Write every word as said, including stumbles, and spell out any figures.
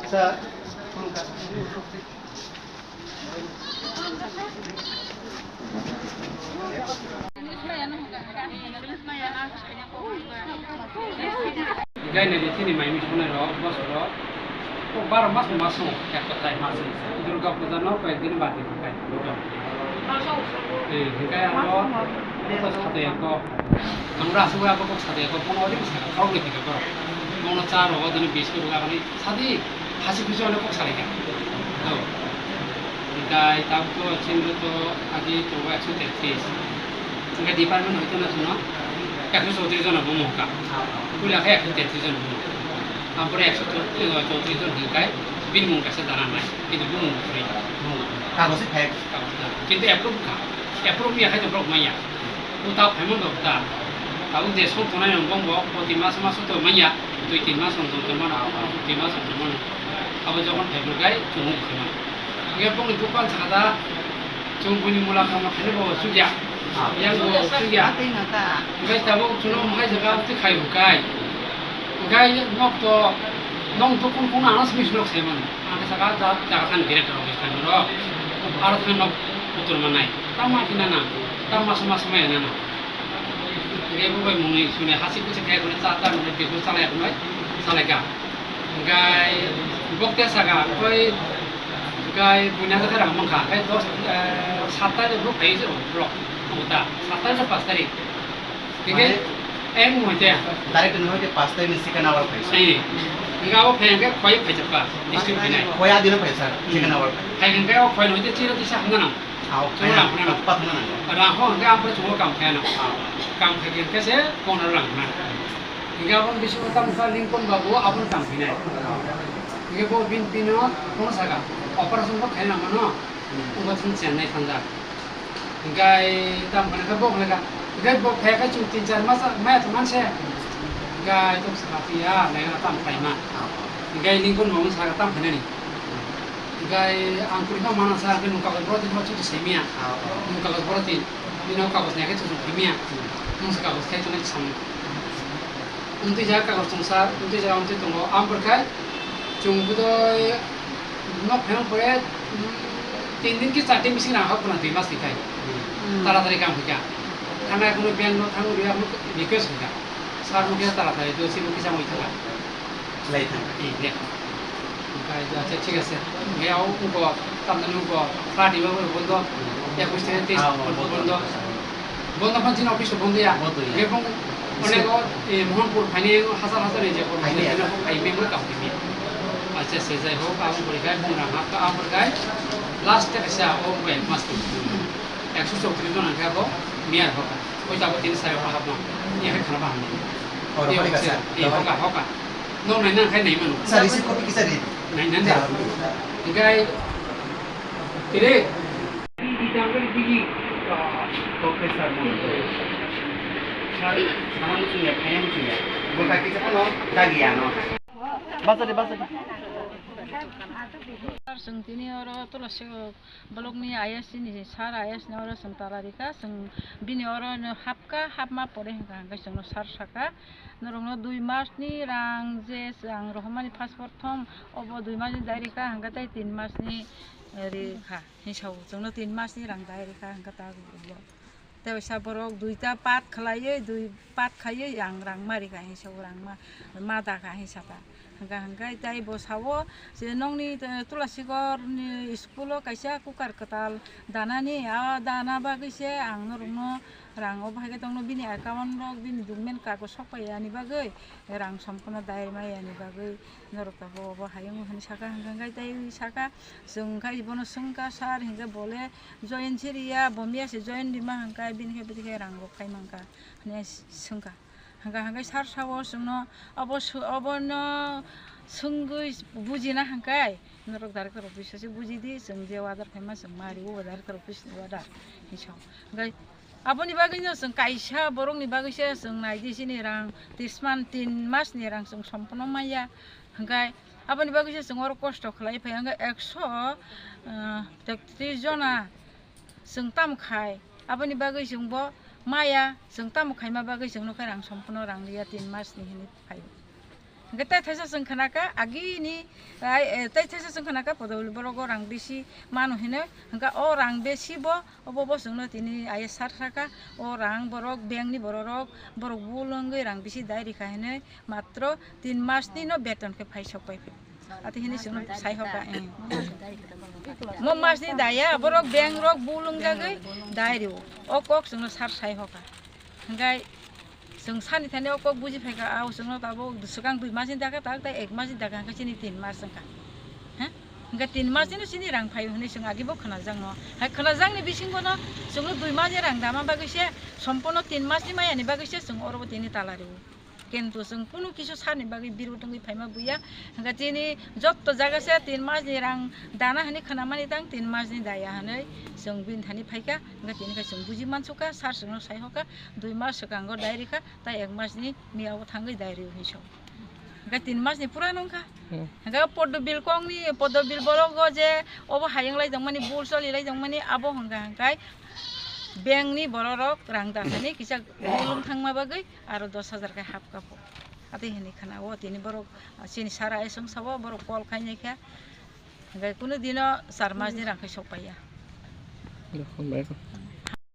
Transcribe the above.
Gainai di chini mai misonai rok bosoro o baro mas mas song ekta tai mas song Durga puja no koi din bati kai Durga puja. Eh, hikai abo kok sate ko ang ra suwa abo kok sate ko kono ori sa kau ni tiga ko kono cha ro dini biskut rok ani sadi hasi kusi ono kok sale ka. Hikai tabuk to chini to agi tongo ekso tetris. Hikai department hoito na suno ekso chowtris jona bumo ka. Puila khe ekso tetris jona bumo. Ampore ekso chowtris jona hikai bini mung kaisa dana nai. Kintu bumo kwrwi. Kagosi fake. Kintu approve ka. Approve ya khai to borok manya. Uta phaimon rok ta. Tabuk je song tongnai rok bong bo, o tin mas mas to manya, dui tin mas rok tong mano, tin mas rok tong mano. Abo jokon phai bwrwk gai chumui khaima. Hinkhe bongni dokan saka da, chwng buini mula kama khaino bo chukya. Yang bo chukya. Hinkhe tabuk chwngno hai jaga twi khai hwkai. Hinkhe nok to, nok to kun kun ano simi nok sai mano. Ang khe saka da jaga thani director office thani ro. Aro thani nok utur manai. Tamo akhina na, tamo sama sama ya na. Hinkhe bo bai mungni sune hasi kuchuk khe kune cha ta mungni biku chalai kunai, chalai ka. Hinkhe bokte saka, koi, hinkhe buina khe rang mangkha, hinkhe dos, eh, sat tarik bo phai se borok, ta, sat tarik se pas tarik. Hinkhe eng hoite. Direct no hoite pas tarik ni second hour phai se. Eh, hinkhe abo phai hinkhe khoi phai chapka, district phinai. Khoi adino phai sir, second hour phai. Hai hinkhe o khoi hoite chiro tisa hamna nang. Chwng rang phano rang. Rang ho hwnkhe ang phano chwng kam khaino. Kam khai khe se kono rang na. Hinkhe aboni bisingo tamo kha Lincoln babu abono kam khainai. Hinkhe bo bini bino kono saka operation bo khaina mano. Obo chwng Chennai thangjak. Hinkhe tamo khaina khe bo khaina kha. Hinkhe bo phai khe chwng tin char mas maya thangman se. Hinkhe to saka phiya naina tamo khaima. Hinkhe Lincoln babu saka tamo khainani. Hinkhe ang kwrwino mana sa, hinkhe nwng kagoz borok twi chuti simiya. Ah, oh. Nwng kagoz borok twi, bino kagoz nai khe chuti simiya. Hmm. Nwng se kagoz khai tongnai samo. Wngtwi jaga kagoz tongsa, wngtwi jaga wngtwi tongo. Ang bwrwkha chwng budoi nok phaiyong pore, hmm, tin din ki char din bising rang hok khna dui mas ni khai. Hmm. Taratari kam hwnkha. Thangnai kuno bank no thang rwya request hwnkha. Sir no khe taratari do, simo kisa mui thangkha. Lai thang. Ei, de. Oke, acha, thik ase. Oke, o, uko, tamni uko, party bo bondo, ekush tarik teis. Ah, bondo. Bondo. Bondo phan chini office bondo ya. Bondo ya. Oke, bong, onek o, eh, Mohanpur phaini hazar hazar ni je, phaini ya. Phaini ya. Acha, se jai hok, aboni pore khai, bong rang hap, aboni pore khai, last te kaisa, o, bai, mas tu. Ekso chowtris jon ang khe abo, miyar hok. Oi, tabuk tini sai hok, hap no. Ni hai khana baham ni. Oh, hok, hok, hok. Nok naina khai nai mano. Sir, receipt copy kisa di. Nai nai. Hinkhe tiri. Sir, sana muchung ya, phaya muchung ya. Bo kaki sa kono dagi ya no. Basa de, basa de. Sir, chwng tini oro Tulasi Block ni I S ni sir, I S ni oro chwng tala rikha, chwng bini oro no hapkha, hapma pore hwnkha hwnkhe chwngno sir sakha, norokno dui mas ni rang je ang rohormani first prothom, obo dui mas ni dai rikha, hwnkhe tei tin mas ni rikha, hinwi sao chwngno tin mas ni rang dai rikha, hwnkhe ta. Tei waisa borok duita part khlaiwi, dui part khaiwi ang rang ma rikha hinwi sao, rang ma, ma dakha hinwi sakha. Hwnkha hwnkhe tei bo sao, je nokni, eh, Tulasikhor ni school o kaisa cooker kwtal danani, a dana bagwi se ang norokno rang o bahai khe tongno bini account rok, bini document kagoj sok pai yani bagwi, rang sompono dai ma yani bagwi norok tabuk obo hayung hinwi sakha. Hwnkha hwnkhe tei sakha, chwng khe bono swngkha, "Sir," hinkhe bole, "Join siriya, bo miya se join rima hwnkha, bini khe bwtwi khe rang rok khai mankha," hinwi swngkha. Hwnkha hwnkhe sir sao chwngno obo sw-, obono swngwi bujina hwnkhe norok director office o se bujidi, chwng je order khaima chwng ma rio, director office ni order hinwi sao. Hwnkhe aboni bagwino chwng kaisa borokni bagwi se chwng naidi, chini rang tisman tin mas ni rang chwng sompono maya. Hwnkhe aboni bagwi se chwng oro kosto khlai phai, hwnkhe ekso, ah, tektris jona chwng tamo khai, aboni bagwi chwng bo maya, chwng tamo khaima bagwi chwngno khe rang sompono rang riya tin mas ni hinwi phaio. Hwnkhe tei thaisa chwng khna kha, agini, ai, eh, tei thaisa chwng khna kha, podol borok o rang bisi mano hinwi. Hwnkhe o rang bisi bo, obo bo chwngno tini aya sar saka, o rang borok, bank ni bororok, borok bulungwi rang bisi dai rikha hinwi, matro tin mas ni no beton khe phai sok pai phi. Ati hinwi chwngno sai hoka, eh. Mo mas ni daya, borok bank rok bulung jagwi dai rio. O kok chwngno sar sai hoka. Hwnkhe chwng sani thani o kok buji phaikha, a o chwngno tabuk swkang dui mas ni dakha, tak tak ek mas ni dakha, hwnkhe chini tin mas wngkha. He? Hwnkhe tin mas ni chini rang phaio hwnwi chwng agi bo khwnajak no. Hai khwnajak ni bisingo no chwngno dui mas ni rang dama bagwi se, sompono tin mas ni maya ni bagwi se chwng oro bo tini tala rio. Kintu chwng kunu kisu sani bagwi birut wngwi phaima buya. Hwnkhe chini jotto jaga se tin mas ni rang dana hwnwi khwnamani tang tin mas ni daya hwnwi chwng bini thani phaikha. Hwnkhe tini khe chwng buji mansukha, sar chwngno sai hoka, dui mas swkango dai rikha, tai ek mas ni miya o thangwi dai rio hinwi sok. Hwnkhe tin mas ni pura nungkha. Hmm. Hwnkhe poddo bill kong ni, poddo bill borok o je obo hayung lai tongmani, bul choli lai tongmani, abo hwnkha hwnkhe bank ni bororok rang dakhani kisa bulung thangma bagwi aro dos hajar khe hap kapo. Ati hwnwi khna o tini borok, ah, chini sara esong sabo borok call khainai kha. Hwnkhe kunu dino char mas ni rang khe sok paiya. Hambai kho.